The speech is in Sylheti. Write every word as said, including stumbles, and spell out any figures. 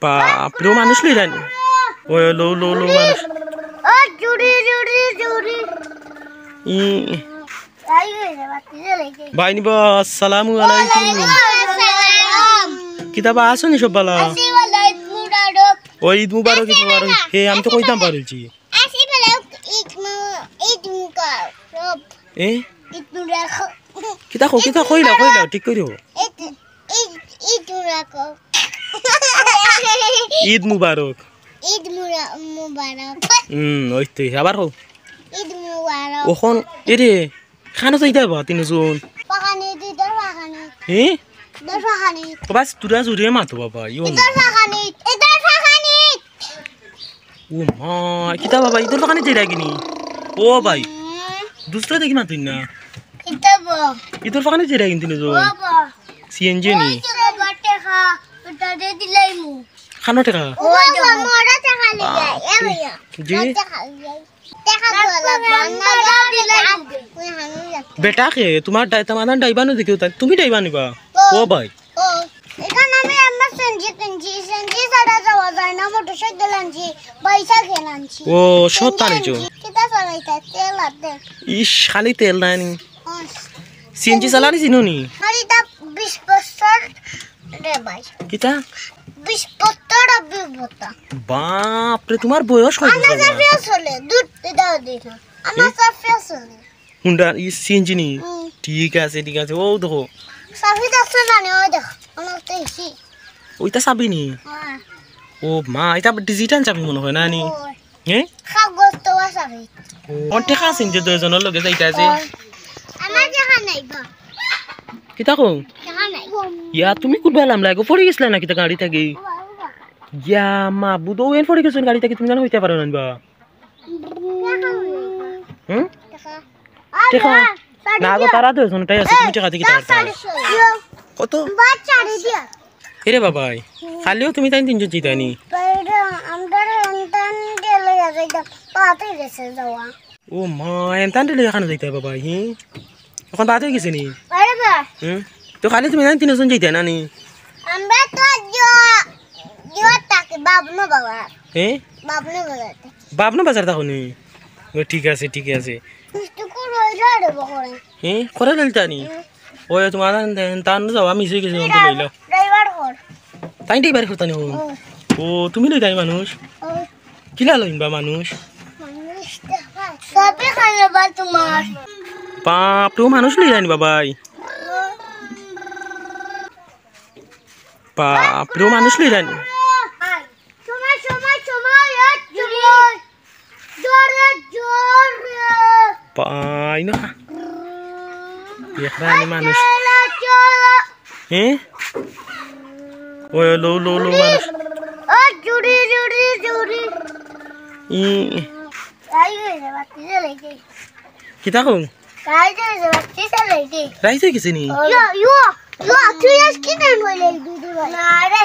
বাপরে, মানুষ লইরা নি। ওই, লও, লও, লও, মানুষ। ও, জুড়ি, জুড়ি, জুড়ি। ই। আই গেছে, বাতি জ্বলাইছে। ভাই নিবা, আসসালামু আলাইকুম। ওয়ালাইকুম আসসালাম। কিতা বা, আছো নি সব বালা? আছি বালা, ঈদ মুবারক। ও, ঈদ মুবারক, ঈদ মুবারক। হে, আমি তো কইতাম পারছি। আছি বালা, ঈদ মু-, ঈদ মুবারক। এ? ঈদ মুবারক। কিতা কও, কিতা কইলা, কইলা, ঠিক করিও। ঈদ, ঈদ, ঈদ মুবারক। ঈদ মুবারক। ঈদ মুরা-, মুবারক। হুম, ওই তো, আবার কও। ঈদ মুবারক। অখন, এরে, খানো যাইতা বা তিনজন? ফাঁকানি, দুইটার ফাঁকানি। হে? দুইটার ফাঁকানি। ও বাস, তোরা জোরে মাতো বাবা, ইও না। ইটার ফাঁকানি, ইটার ফাঁকানি। ও মা, কিতা বাবা, ইটার ফাঁকানি যাইরা কিনি? ও ভাই, হুম। দুসরা দেখি মাতইন না। কিতা বা? ইটার ফাঁকানি যাইরা কিনি তিনজন? বাবা। সিএনজি নি? ওই তো বাবা, টেকা, ওটা দিয়ে দিলাইমু। খানো টেকা? ও বাবা, মোরা টেকা লিয়ে, এ ভাইয়া। জি? মোরা টেকা লিয়ে। বেটা কে? তোমার ডাই-, তোমার ডাইবা নো দেখিও তাই। তুমি ডাইবা নিবা? ও। ও ভাই। ও, এখানে আমি আমার সিএনজি কিনছি। সিএনজি ছাড়া যাওয়া যায় না, মোটরসাইকেল আনছি, বাইসাইকেল আনছি। ও, সব সিএনজি টানিছো? আনছি। কিতা চালাইতা? তেল আর তেল। ইস, খালি তেল নাই নি? ও। সিএনজি চালানি চিনো নি? খালি তা বিশ বছর রে ভাই। কিতা? বিশ বছর অভিজ্ঞতা। বাপ রে, তোমার বয়স কত আমার বাবা? সাফিয়া চলে, দুধ দাও দিন। আমার এ? সাফিয়া চলে। হুন্ডা, ই সিএনজি নি? হুম। ঠিক আছে, ঠিক আছে। ও দেখো। চাবি দেখছো না নি? ওই দেখো, আমার তো এসি। ওইটা চাবি নি? হ্যাঁ। ও মা, এটা আবার ডিজিটাল চাবি মনে হয় না নি? ওই। হ্যাঁ? কাগজ তো চাবি। ও, অন টেকা আছে যে দুইজনের লগে যাইতা আছে? ওই। আমার টেকা নাই বা। কিতা কও? টেকা নাই। ইয়া, তুমি কুনবা লামলা গো? পড়ি গেছিলা না কিতা গাড়ি থাকি? ও বাবা। ইয়া, মা, বুধ ওয়েন পড়ি গেছেন গাড়ি থাকি, তুমি জানো হইতে পারো না বা? হুম? টেকা। টেকা? না গো, তারা তো এখন তাই আছে, তুমি টেকা দেখি তার তাই। কত? এরে বাবাই, কালিও তুমি তাই তিনজন চিতানি? ও মা, এনতান দিলে এখানে যাইতে বাবাই, হি? এখন বাদ হয়ে গেছে নি? আরে বা। হুম? তো কালি তুমি তাই তিনজন যাইতে না নি? আমরা তো জোয়া, জোয়া তাকে বাবনু বাবা। হ্যাঁ? বাবনু বাবা। বাবনু বাজার থাকো নি? ও, ঠিক আছে, ঠিক আছে। মিষ্টি কুল হয়ে যায় রে বকরে। হ্যাঁ? করে দিল তানি? হুম। ওই তোমার তান, তান যাও, আমি সেই গেছি, অন্ত লইল। ড্রাইভার কর। তাই ড্রাইভার করতানি হো? ও। ও, তুমি লই তাই মানুষ? ও। কিলা লইন বা মানুষ? মানুষ দেখা। সবে খাইলে বা তোমার। বাপ রে, মানুষ লই যানি বাবাই। বাপ রে, মানুষ লই যানি। সময়, সময়, সময়, এই সময়। জোরে, জোরে। পাই না। দেখরা নি মানুষ। চলো, চলো। হ্যাঁ? ওই লো, লো, লো মানুষ। ও জুড়ি, জুড়ি, জুড়ি। ই। এই রে, বাতি জ্বালাই দে। কিতা কও? রাইত হয়ে যাবে, ঠিক আছে, রাইতে। রাইত হয়ে গেছে নি? ইয়ো, ইয়ো, ইয়ো, তুই আজ কি টাইম হইলে এই দুধ ভাই? না রে।